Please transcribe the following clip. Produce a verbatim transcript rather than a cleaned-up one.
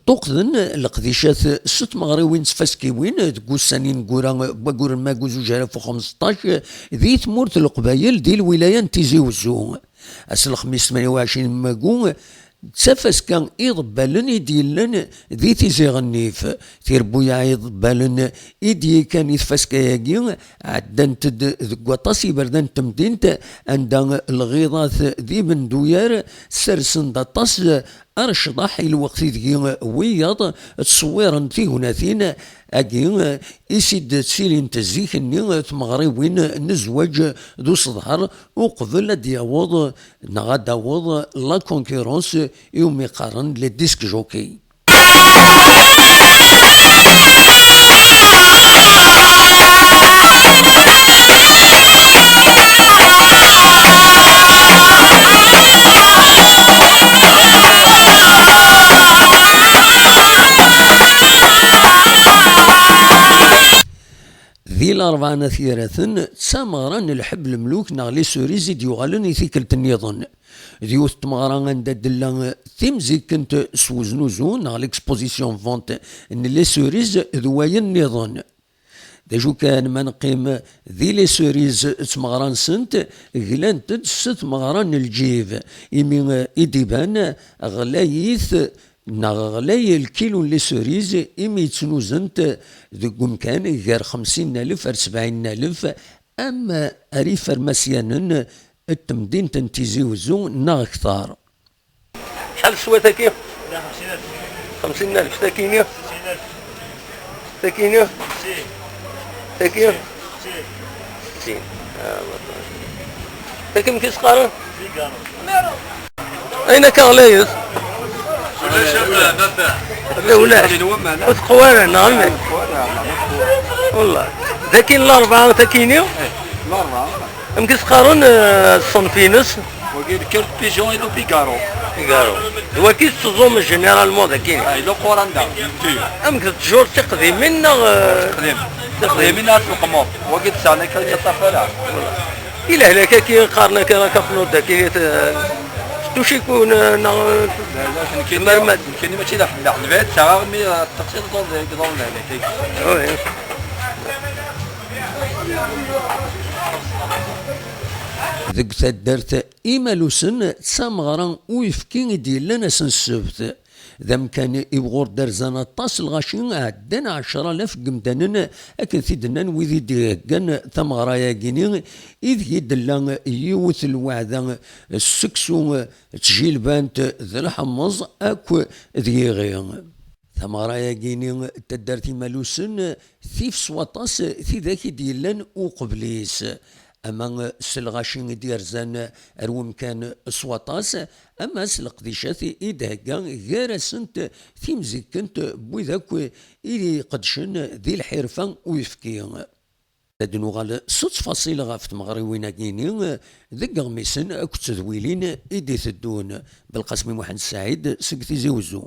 Ṭṭuqden leqdicat s tmeɣriwin d tfaskiwin deg ussan ineggura n waggur n maguz ujar alef u xemseṭṭac di tmurt n Leqbayel di lwilaya n Tizi Wezzu. Ass n lexmis tmanya u ɛecrin n maguz d tafaska iḍebbalen i d-yellan di Tizi Ɣennif. Tirebbuyaɛ iḍebbalen i d-yekkan i tfaska-agi ɛeddant-d deg waṭas iberdan n temdint, anda lɣiḍat d ibenduyar sersen-d aṭas ar ccḍeḥ i lweqt ideg wiyaḍ ttṣewwiren tignatin-agi i s-id-ttilint zik-nni tmeɣriwin n zzwaǧ d useḍher uqbel ad d-yaweḍ neɣ ad d-taweḍ la concurrence i umi qqaren les disc jockeys. Di larebɛa n At Yiraten, d tameɣra n Lḥeb Lemluk neɣ Les Cerises i d-yuɣalen i tikkelt nniḍen. D yiwet n tmeɣra anda d-tella timzikkent s weznuzu neɣ l'exposition vente n Les Cerises d wayen nniḍen. D acu kan, ma neqqim di Les Cerises d tmeɣra-nsent, glant-d s tmeɣra n lǧib, imi i d-iban ɣlayit neɣ ɣlay lkilu n Les Cerises imi ttnuzent deg umkan gar xemsin alef ar sebɛin alef, am ar ifermasyanen n temdint n Tizi Wezzu neɣ kter. Acḥal teswa tagi? Xemsin alef. Takini? Takini? Tagi? Sin. Ah, ma-, tagi amek i s-qqaren? Ayen akka ɣlayet? Ulac. Ur teqwa ara, neɣ amek? Wallah. Dagi n larebɛa, takini? Amek i s-qqaren, eh, ṣṣenf-ines? Wagi d cœur de pigeon et le figaro. Figaro. D wagi i tetteẓẓum généralement dagi. Ah, yella uquran da. Amek d ttjur tiqdimin neɣ, eh, tiqdimin? Tiqdimin ar tleqmur. Wagi tesɛa la qualité tafara. I lehlak-agi qqaren akka, akka xnuḍ dagi, eh, s tucikun, eh, neɣ, eh, la, la, nekkini, tmermat. Nekkini mačči d afellaḥ. Lbɛid tesɛa armi, eh, teqsiḍ ẓur, ẓur lehlak-agi. Oui. Deg taddart Imalusen d tameɣra uyefki i d-yellan ass n ssebt. D amkan i wuɣur d-rzan aṭas lɣaci, ɛeddan ɛecra alaf n yemdanen, akken t-id-nnan wid i d-iheggan tameɣra-agi-ni, ideg i d-tella yiwet n lweɛda s seksu, d tjilbant, d lḥemmeẓ akk d yiɣi. Tameɣra-agi-ni n taddart Imalusen tif s waṭas tidak i d-yellan uqbel-is, ama s lɣaci i d-yerzan ar wemkan s waṭas, ama s leqdicat i d-thegga gar-asent timzikkent n wid akk i iqeddcen di lḥirfa uyefki. Ad nuɣal s ttfaṣil ɣef tmeɣriwin-agi-ni deg iɣmisen akked tedwilin i d-iteddun. Belqasem Muḥend Saɛid seg Tizi Wezzu.